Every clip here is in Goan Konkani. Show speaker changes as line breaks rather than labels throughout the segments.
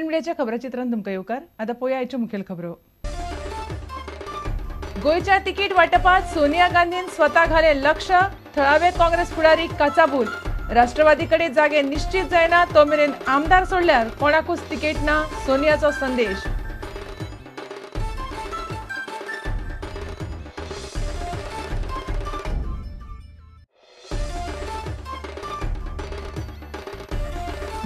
मिडियाच्या खबराचित्रांत तुमकां येवकार. आतां पळोवया आयच्यो मुखेल खबरो. गोंयच्या तिकीट वाटपात सोनिया गांधीन स्वता घाले लक्ष, थळावे काँग्रेस फुडारी काचाबूल. राष्ट्रवादी कडेन जागे निश्चित जायना तो मेरेन आमदार सोडल्यार कोणाकूच तिकेट ना, सोनियाचो संदेश.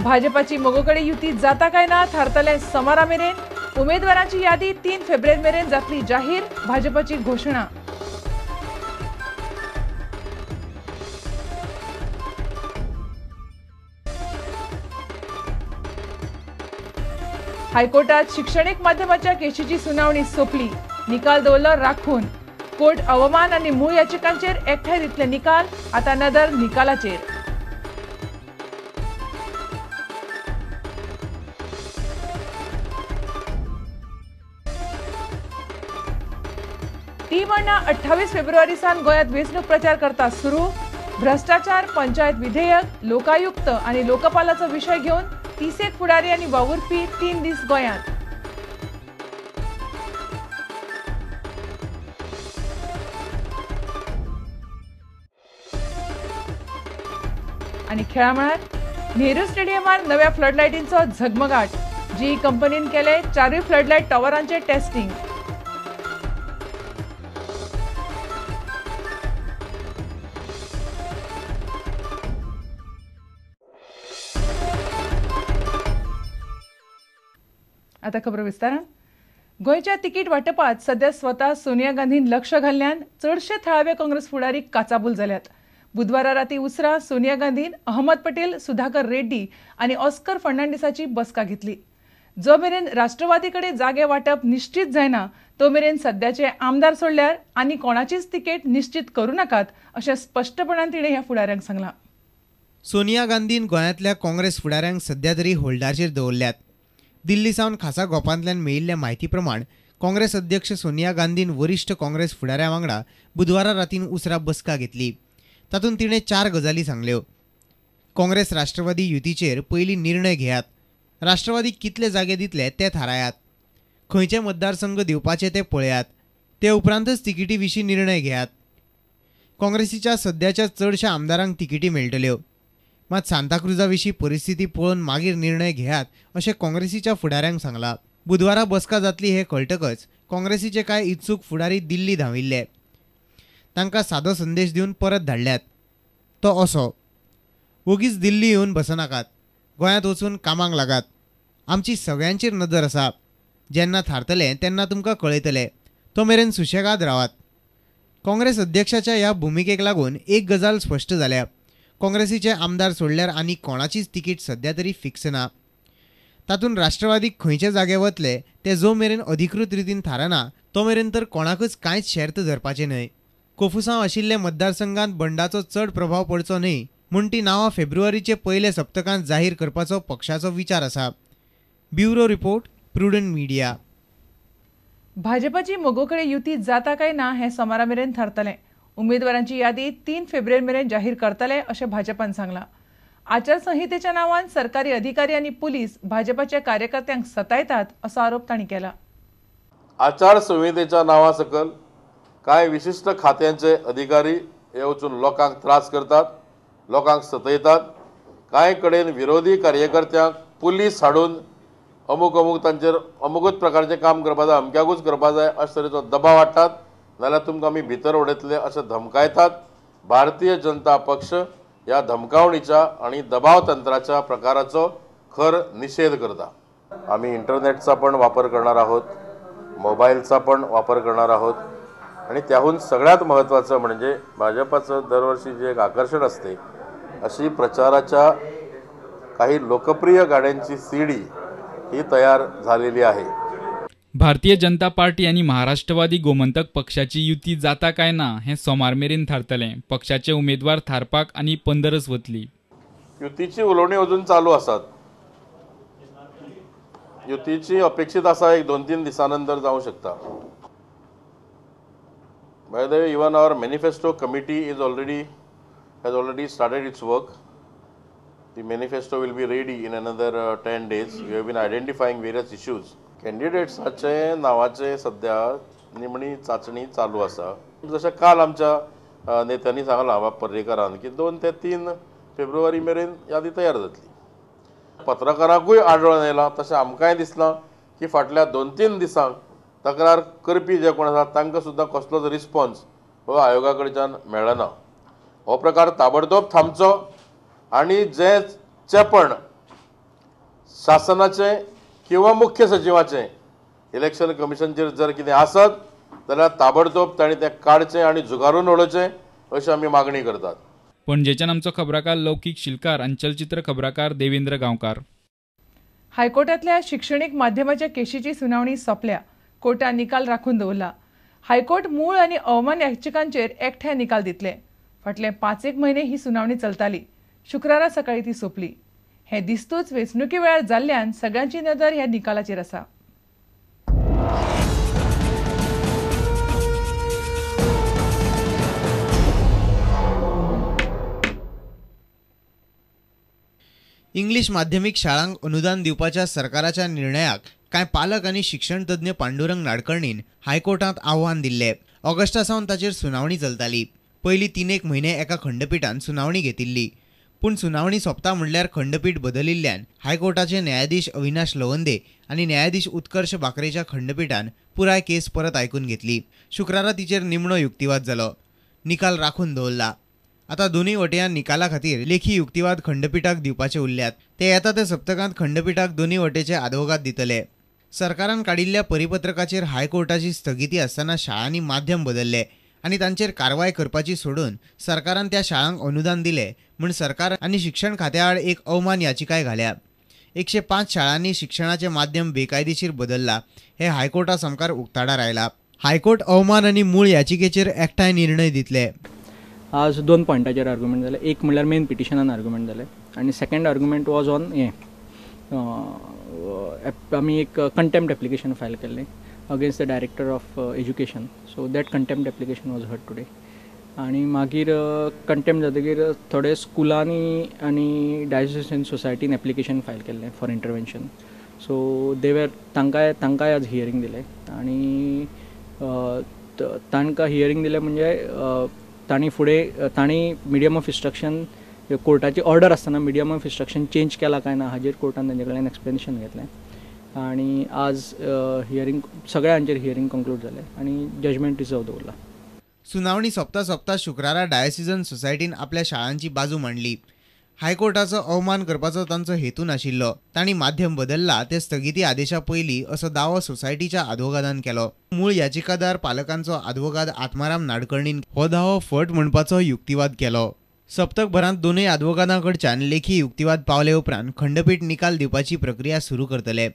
भाजपाची मगोकडे युती जाता काय ना थारतले सोमारा मेरेन. उमेदवारांची यादी 3 फेब्रुवारी मेरेन जातली जाहीर, भाजपाची घोशणा. हायकोर्टात शिक्षणीक माध्यमाच्या केशीची सुनावणी सोंपली, निकाल दवरलो राखून. कोर्ट अवमान आनी मूळ याचिकांचेर एकठांय दितले निकाल, आतां नदर निकालाचेर. टीम अण्णा 28 फेब्रुवारी सावन गोंयांत वेंचणूक प्रचार करता सुरू. भ्रष्टाचार, पंचायत विधेयक, लोकायुक्त आनी लोकपालाचो विशय घेवन 30 फुडारी आनी वावुरपी 3 दीस गोंयांत. आनी खेळा मळार नेहरू स्टेडियमार नव्या फ्लडलायटींचो झगमगाट. जीई कंपनीन केले 4 फ्लडलायट टॉवरांचे टेस्टिंग. आता खबर विस्तारान. गोंयच्या तिकीट वाटपात सध्या स्वता सोनिया गांधीन लक्ष घाल्ल्यान चडशे थळावे काँग्रेस फुडारी काचाबूल जाल्यात. बुधवारा राती उसरा सोनिया गांधीन अहमद पटेल, सुधाकर रेड्डी आनी ऑस्कर फर्नांडीसाची बसका घेतली. जो मेरेन राष्ट्रवादी कडेन जागे वाटप निश्चित जायना तो मेरेन सद्याचे आमदार सोडल्यार आनी कोणाचीच तिकेट निश्चित करूं नाकात अशें स्पश्टपणान तिणें ह्या फुडाऱ्यांक सांगलां.
सोनिया गांधीन गोंयांतल्या काँग्रेस फुडाऱ्यांक सध्या तरी होल्डाचेर दवरल्यात. दिल्ली सावन खासा गोपांतल्यान मेळिल्ल्या म्हायती प्रमाण काँग्रेस अध्यक्ष सोनिया गांधीन वरिष्ठ काँग्रेस फुडाऱ्यां वांगडा बुधवारा रातीन उसरा बसका घेतली. तातूंत तिणें 4 गजाली सांगल्यो. काँग्रेस राष्ट्रवादी युतीचेर पयलीं निर्णय घेयात, राष्ट्रवादी कितले जागे दितले ते थारायात, खंयचे मतदारसंघ दिवपाचे ते पळयात, ते उपरांतच तिकेटी विशीं निर्णय घेयात. काँग्रेसीच्या सद्याच्या चडशा आमदारांक तिकेटी मेळटल्यो, मात सांताक्रुजा विशीं परिस्थिती पळोवन मागीर निर्णय घेयात अशें काँग्रेसीच्या फुडाऱ्यांक सांगलां. बुधवारा बसका जातली हें कळटकच काँग्रेसीचे कांय इत्सूक फुडारी दिल्ली धांविल्ले. तांकां सादो संदेश दिवन परत धाडल्यात, तो असो: वोगीच दिल्ली येवन बसनाकात, गोंयांत वचून कामाक लागात, आमची सगळ्यांचेर नदर आसा, जेन्ना थारतलें तेन्ना तुमकां कळयतले, तो मेरेन सुशेगाद रावात. काँग्रेस अध्यक्षाच्या ह्या भुमिकेक लागून एक गजाल स्पश्ट जाल्या, काँग्रेसीचे आमदार सोडल्यार आनी कोणाचीच तिकीट सध्या तरी फिक्स ना. तातूंत राष्ट्रवादीक खंयचे जागे वतले ते जो मेरेन अधिकृत रितीन थारना तो मेरेन तर कोणाकूच कांयच शर्त धरपाचें न्हय. कोफुसांव आशिल्ले मतदारसंघात बंडाचो चड प्रभाव पडचो न्हय म्हूण ती नांवां फेब्रुवारीचे पयले सप्तकांत जाहीर करपाचो पक्षाचो विचार आसा. Bureau report, Prudent Media.
भाजपाची मगोकडे युती जाता काय ना हें सोमारा मेरेन थारतलें. उमेदवारांची यादी 3 फेब्रुवारी मेरेन जाहीर करतले अशें भाजपान सांगलां. आचारसंहितेच्या नांवान सरकारी अधिकारी आनी पुलीस भाजपाच्या कार्यकर्त्यांक सतायतात असो आरोप तांणी केला.
आचारसंहितेच्या नांवा सकल कांय विशिश्ट खात्यांचे अधिकारी हे वचून लोकांक त्रास करतात, लोकांक सतयतात. कांय कडेन विरोधी कार्यकर्त्यांक पुलीस हाडून अमूक अमूक तांचेर अमुकूच प्रकारचें काम करपा जाय, अमक्याकूच करपा जाय अशे तरेचो दबाव हाडटात, नाल्यार तुमकां आमी भितर उडयतले अशें धमकायतात. भारतीय जनता पक्ष ह्या धमकावणीच्या आनी दबाव तंत्राच्या प्रकाराचो खर निषेध करता. आम्ही इंटरनेटचा पण वापर करणार आहोत, मोबाईलचा पण वापर करणार आहोत आणि त्याहून सगळ्यात महत्त्वाचं म्हणजे भाजपाचं दरवर्षी जे एक आकर्षण असते अशी प्रचाराच्या काही लोकप्रिय गाड्यांची सीडी ही तयार झालेली आहे.
भारतीय जनता पार्टी आनी महाराष्ट्रवादी गोमंतक पक्षाची युती जाता काय ना हें सोमार मेरेन थारतलें. पक्षाचे उमेदवार थारपाक आनी 15 वतली.
युतीची उलोवणी अजून चालू आसात. युतीची अपेक्षित आसा एक 2-3 दिसां नंतर जावं शकता. By the way, even our manifesto committee is already has already started its work. The manifesto will be ready in another 10 days. We have been identifying various issues. कॅन्डिडेट्साचे नांवाचे सद्या निमणी चांचणी चालू आसा. जशें काल आमच्या नेत्यांनी सांगलां वा पर्रीकारान की 2 ते 3 फेब्रुवारी मेरेन यादी तयार जातली. पत्रकारांकूय आढळून आयलां, तशें आमकांय दिसलां की फाटल्या 2-3 दिसांक तक्रार करपी जे कोण आसा तांकां सुद्दां कसलोच रिस्पॉन्स हो आयोगा कडच्यान मेळना. हो प्रकार ताबडतोब थांबचो आनी जे चेपण शासनाचें किंवा मुख्य सचिवाचें इलेक्शन कमिशनचेर जर कितें आसत जाल्यार ताबडतोब तांणी तें काडचें आनी जुगारून उडोवचें अशी आमी मागणी करतात.
पणजेच्यान आमचो खबराकार लौकीक शिलकार आनी चलचित्र खबराकार देवेंद्र गांवकार.
हायकोर्टांतल्या शिक्षणीक माध्यमाच्या केशीची सुनावणी सोंपल्या. कोर्टान निकाल राखून दवरला. हायकोर्ट मूळ आनी अवमान याचिकांचेर एकठांय निकाल दितले. फाटले 5-1 म्हयने ही सुनावणी चलताली. शुक्रारा सकाळी ती सोंपली. हें दिस्तूच वेंचणुके वेळार जाल्ल्यान सगळ्यांची नदर ह्या निकालाचेर आसा.
इंग्लीश माध्यमीक शाळांक अनुदान दिवपाच्या सरकाराच्या निर्णयाक कांय पालक आनी शिक्षण तज्ञ पांडुरंग नाडकर्णीन हायकोर्टांत आव्हान दिल्लें. ऑगस्टा सावन ताचेर सुनावणी चलताली. पयलीं 3-1 म्हयने एका खंडपीठान सुनावणी घेतिल्ली. पूण सुनावणी सोंपता म्हणल्यार खंडपीठ बदलिल्ल्यान हायकोर्टाचे न्यायाधीश अविनाश लवंदे आनी न्यायाधीश उत्कर्ष बाकरेच्या खंडपीठान पुराय केस परत आयकून घेतली. शुक्रारा तिचेर निमणो युक्तिवाद जालो. निकाल राखून दवरला. आतां दोनूय वटयां निकाला खातीर लेखी युक्तिवाद खंडपीठाक दिवपाचे उरल्यात. ते येता ते सप्तकांत खंडपीठाक दोनूय वटेचे आदवोगाद दितले. सरकारान काडिल्ल्या परिपत्रकाचेर हायकोर्टाची स्थगिती आसतना शाळांनी माध्यम बदलले आनी तांचेर कारवाय करपाची सोडून सरकारान त्या शाळांक अनुदान दिलें म्हूण सरकार आनी शिक्षण खात्या आड एक अवमान याचिकाय घाल्या. 105 शाळांनी शिक्षणाचें माध्यम बेकायदेशीर बदलला हें हायकोर्टा सामकार उक्ताडार आयला. हायकोर्ट अवमान आनी मूळ याचिकेचेर एकठांय निर्णय दितले.
आज 2 पॉयंटाचेर आर्ग्युमेंट जाले. एक म्हणल्यार मेन पिटिशनान आर्ग्युमेंट जालें आनी सेकंड आर्ग्युमेंट वॉज ऑन हें आमी एक कंटेम्प्ट एप्लिकेशन फायल केल्लें against the director of education. So that contempt application was heard today. आनी मागीर कंटेम्प्ट जातकीर थोडे स्कुलांनी आनी डायसेसन सोसायटीन एप्लिकेशन फायल केल्लें for intervention. So they were तांकांय आज हियरींग दिलें आनी तांकां हियरींग दिलें म्हणजे तांणी फुडें तांणी मिडियम ऑफ इन्स्ट्रक्शन कोर्टाची ऑर्डर आसतना मिडियम ऑफ इन्स्ट्रक्शन चेंज केला काय ना हाजेर कोर्टान तांचे कडल्यान एक्सप्लेनेशन घेतलें आनी आज हियरींग सगळ्यांचेर हियरींग कंक्लूड जालें आनी जजमेंट रिजर्व दवरला.
सुनावणी सोंपता सोंपता शुक्रारा डायसिजन सोसायटीन आपल्या शाळांची बाजू मांडली. हायकोर्टाचो अवमान करपाचो तांचो हेतू नाशिल्लो. तांणी माध्यम बदलला ते स्थगिती आदेशा पयलीं असो दावो सोसायटीच्या आदवोगादान केलो. मूळ याचिकादार पालकांचो आदवोगाद आत्माराम नाडकर्णीन हो दावो फट म्हणपाचो युक्तिवाद केलो. सप्तकभरांत दोनूय आदवोगादां कडच्यान लेखी युक्तिवाद पावले उपरांत खंडपीठ निकाल दिवपाची प्रक्रिया सुरू करतले.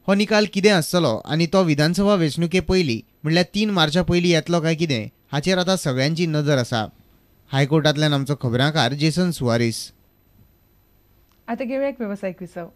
हो निकाल कितें आसतलो आनी तो विधानसभा वेंचणुके पयलीं म्हणल्यार 3 मार्चा पयलीं येतलो काय कितें हाचेर आतां सगळ्यांची नदर आसा. हायकोर्टांतल्यान आमचो खबरांकार जेसन सुवारीस.
आतां घेवया एक वेवसायीक विसव.